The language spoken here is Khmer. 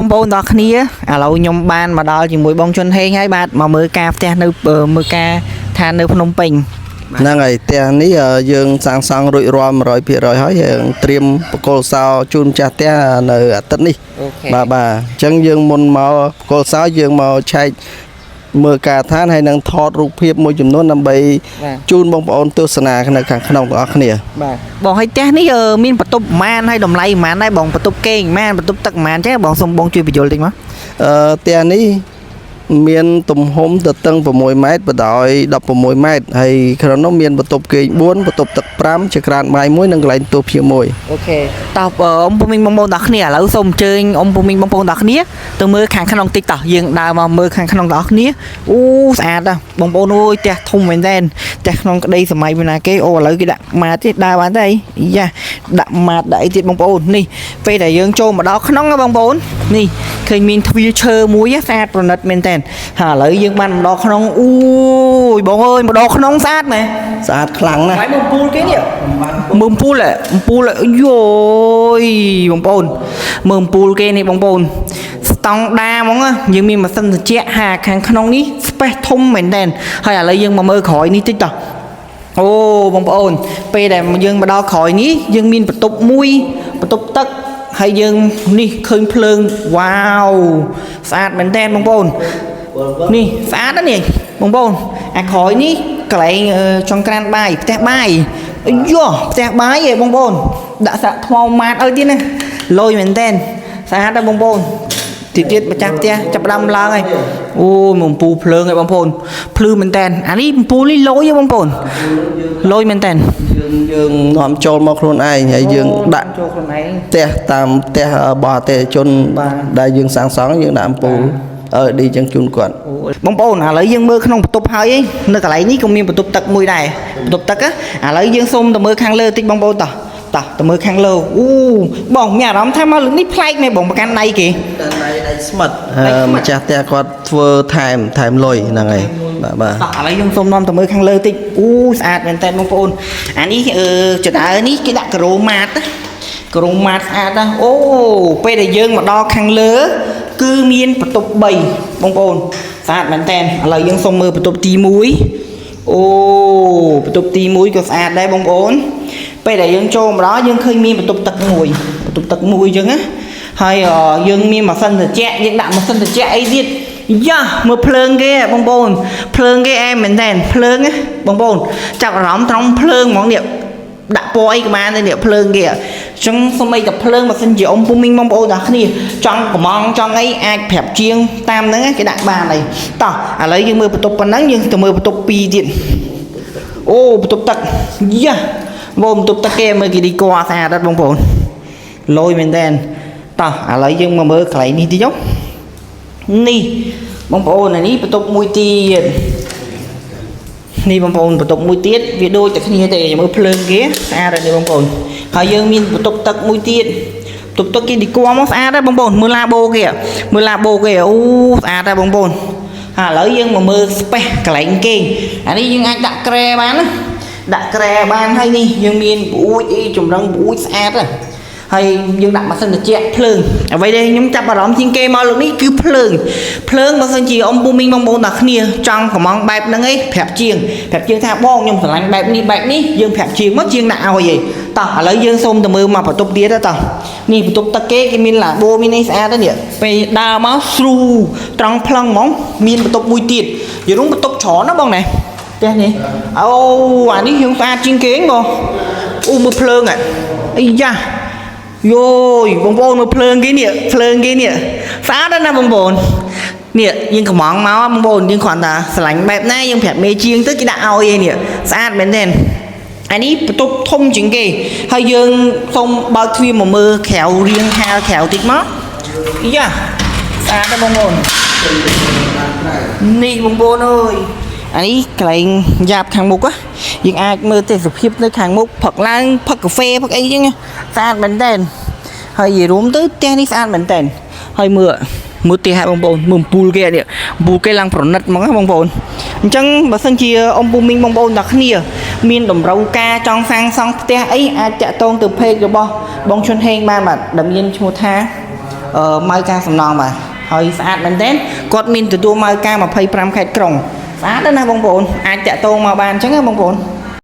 បងប្អូនទាំងអស់គ្នាឥឡូវខ្ញុំបានមកដល់ជាមួយបងជុនហេងហើយបាទមកមើលការផ្ទះនៅមើលការឋាននៅភ្នំពេញ ហ្នឹងហើយផ្ទះនេះយើងសាងសង់រួចរាល់100%ហើយយើងត្រៀមបកគលសោជូនម្ចាស់ផ្ទះនៅអាទិត្យនេះ អូខេ បាទបាទអញ្ចឹងយើងមុនមកបកគលសោយើងមកឆែកមើលការឋានហើយនឹងថតរូបភាពមួយចំនួនដើម្បី បាទ ជូនបងប្អូនទស្សនានៅខាងក្នុងទាំងអស់គ្នា បាទបងហើយផ្ទះនេះមានបន្ទប់ប្រហែលហើយតម្លៃប្រហែលដែរបងបន្ទប់គេងប្រហែលបន្ទប់ទឹកប្រហែលចេះបងសូមបងជួយបញ្យល់តិចមក ផ្ទះនេះមានទំហំទទឹង6ម៉ែត្របដោយ16ម៉ែត្រហើយក្នុងនោះមានបន្ទប់គេង4បន្ទប់ទឹក5ចក្រានបាយមួយនិងកន្លែងទទួលភ្ញៀវមួយ អូខេតោះអ៊ំពូមីងបងប្អូនទាំងអស់គ្នាឥឡូវសូមអញ្ជើញអ៊ំពូមីងបងប្អូនទាំងអស់គ្នាទៅមើលខាងក្នុងតិចតោះយើងដើរមកមើលខាងក្នុងទាំងអស់គ្នាអូស្អាតណាស់បងប្អូនអើយផ្ទះធំមែនទែនផ្ទះក្នុងក្តីសម័យវិណាគេអូឥឡូវគេដាក់ម៉ាតទៀតដើរបានទេអីយ៉ាដាក់ម៉ាតដាក់អីទៀតបងប្អូននេះពេលដែលយើងចូលមកដល់ក្នុងណាបងប្អូននេះឃើញមានទ្វារឈើមួយស្អាតប្រណិតមែនទែនហើយឥឡូវយើងបានមកដល់ក្នុងអូយបងអើយមកដល់ក្នុងស្អាតមែន ស្អាតខ្លាំងណាស់ ហើយមើលអំពូលគេនេះមើលអំពូលហ៎អំពូលហ៎យយបងប្អូនមើលអំពូលគេនេះបងប្អូនស្តង់ដាហ្មងណាយើងមានម៉ាស៊ីនត្រជាក់ហាខាងក្នុងនេះ space ធំមែនតើហើយឥឡូវយើងមកមើលក្រោយនេះតិចតោះអូបងប្អូន ពេលដែលយើងមកដល់ក្រោយនេះយើងមានបន្ទប់មួយបន្ទប់ទឹកហើយយើងនេះឃើញភ្លើងវ៉ាវស្អាតមែនតើបងប្អូន នេះស្អាតណាស់នេះបងប្អូនអាក្រោយនេះកន្លែងចង្ក្រានបាយផ្ទះបាយអាយ៉ោះផ្ទះបាយឯងបងប្អូនដាក់សាក់ថ្មម៉ាតឲ្យទៀតណាលយមែនតើស្អាតណាស់បងប្អូនទីទៀតម្ចាស់ផ្ទះចាប់ផ្ដើមឡើងហើយអូមកអំពូលភ្លើងឯងបងប្អូនភ្លឺមែនតើអានេះអំពូលនេះលយឯងបងប្អូនលយមែនតើ យើងនាំចូលមកខ្លួនឯងហើយយើងដាក់ ចូលខ្លួនឯង ផ្ទះតាមផ្ទះរបស់អតិថិជន បាទ ដែលយើងសាងសង់យើងដាក់អំពូល LED ចឹងជូនគាត់ បងប្អូនឥឡូវយើងមើលក្នុងបន្ទប់ហើយឯងនៅកន្លែងនេះក៏មានបន្ទប់ទឹកមួយដែរបន្ទប់ទឹកណាឥឡូវយើងសូមទៅមើលខាងលើតិចបងប្អូនតោះតោះទៅមើលខាងលើអូបងមានអារម្មណ៍ថាមកលើកនេះប្លែកមែនបងប្រកាន់ដៃគេ ដៃដៃស្មិត ដៃស្មិត ម្ចាស់ផ្ទះគាត់ធ្វើថែមថែមលុយហ្នឹងហើយបាទបាទ តោះឥឡូវយើងសូមនាំទៅមើលខាងលើតិចអូស្អាតមែនតើបងប្អូនអានេះអឺចដើនេះគេដាក់ក្រូម៉ាតណាក្រូម៉ាតស្អាតណាស់អូពេលដែលយើងមកដល់ខាងលើ គឺមានបន្ទប់3បងប្អូនស្អាតមែនតើឥឡូវយើងសូមមើលបន្ទប់ទី1អូបន្ទប់ទី1ក៏ស្អាតដែរបងប្អូនពេលដែលយើងចូលមកដល់យើងឃើញមានបន្ទប់ទឹកមួយបន្ទប់ទឹកមួយអញ្ចឹងណាហើយយើងមានម៉ាស៊ីនត្រជាក់យើងដាក់ម៉ាស៊ីនត្រជាក់អីទៀត យ៉ាមើលភ្លើងគេហ៎បងប្អូនភ្លើងគេអែមមែនតើភ្លើងណាបងប្អូនចាប់អារម្មណ៍ត្រង់ភ្លើងហ្មងនេះដាក់ពណ៌អីក៏បានដែរនេះភ្លើងគេអញ្ចឹងសូម្បីតែភ្លើងបើសិនជាអ៊ំពូមីងបងប្អូនទាំងគ្នាចង់កំងចង់អីអាចប្រាប់ជាងតាមហ្នឹងណាគេដាក់បានអីតោះឥឡូវយើងមើលបន្ទប់ប៉ុណ្ណឹងយើងទៅមើលបន្ទប់2ទៀតអូបន្ទប់ទឹកយ៉ាបងបន្ទប់ទឹកគេមើលគេឌីកស្អាតអត់បងប្អូនលយមែនតើតោះឥឡូវយើងមកមើលកន្លែងនេះតិចចុះ នេះបងប្អូនអានេះបន្ទប់មួយទៀតនេះបងប្អូនបន្ទប់មួយទៀតវាដូចតែគ្នាទេមើលភ្លើងគេស្អាតហើយនេះបងប្អូនហើយយើងមានបន្ទប់ទឹកមួយទៀតបន្ទប់ទឹកគេឌីគួមកស្អាតដែរបងប្អូនមើលឡាបូគេមើលឡាបូគេអូស្អាតដែរបងប្អូនហើយឥឡូវយើងមកមើល space កន្លែងគេងអានេះយើងអាចដាក់គ្រែបានណាដាក់គ្រែបានហើយនេះយើងមានប្អួយអីចម្រឹងប្អួយស្អាតណាស់ ហើយយើងដាក់ម៉ាស៊ីនត្រជាក់ភ្លើងអ្វីដែលខ្ញុំចាប់អារម្មណ៍ជាងគេមកលើកនេះគឺភ្លើងភ្លើងបើសិនជាអ៊ំពូមីងបងប្អូនទាំងគ្នាចង់កំងបែបហ្នឹងឯងប្រាប់ជាងប្រាប់ជាងថាបងខ្ញុំស្រឡាញ់បែបនេះបែបនេះយើងប្រាប់ជាងមកជាងដាក់ឲ្យឯងតោះឥឡូវយើងសូមទៅមើលមកបន្ទប់ទៀតទៅតោះនេះបន្ទប់ទឹកគេគេមានឡាបូមានអីស្អាតហ្នឹងនេះពេលដើរមកស្រូត្រង់ប្លង់ហ្មងមានបន្ទប់មួយទៀតយល់បន្ទប់ច្រើនណាបងណែផ្ទះនេះអូអានេះយើងស្អាតជាងគេបងអូមើលភ្លើងអីយ៉ា យោយបងប្អូនមើលភ្លើងគេនេះភ្លើងគេនេះស្អាតណាស់ណាបងប្អូននេះយើងកំងមកបងប្អូនយើងគ្រាន់តែស្រឡាញ់បែបណាយើងប្រាប់មេជាងទៅគេដាក់ឲ្យឯនេះស្អាតមែនទែនអានេះបន្ទប់ធំជាងគេហើយយើងសូមបើកទ្វារមកមើលក្រៅរៀងហាលក្រៅតិចមកយ៉ាស្អាតណាស់បងប្អូននេះបងប្អូនអើយអានេះកន្លែងយ៉ាប់ខាងមុខណាយើងអាចមើលទេសភាពនៅខាងមុខផឹកឡើងផឹកកាហ្វេផឹកអីចឹងណាស្អាតមែនទែន ហើយនិយាយរួមទៅផ្ទះនេះស្អាតមែនតើហើយមើលមើលផ្ទះឲ្យបងប្អូនមើលអំពូលគេនេះអំពូលគេឡើងប្រណិតហ្មងណាបងប្អូនអញ្ចឹងបើសិនជាអ៊ំពូមីងបងប្អូនទាំងគ្នាមានតម្រូវការចង់សាងសង់ផ្ទះអីអាចតាក់ទងទៅ page របស់បងឈុនហេងបានបាទដែលមានឈ្មោះថា អឺម៉ៅការសំណងបាទហើយស្អាតមែនទែនគាត់មានទទួលម៉ៅការ25ខេត្តក្រុងស្អាតណាស់បងប្អូនអាចតាក់ទងមកបានអញ្ចឹងណាបងប្អូន។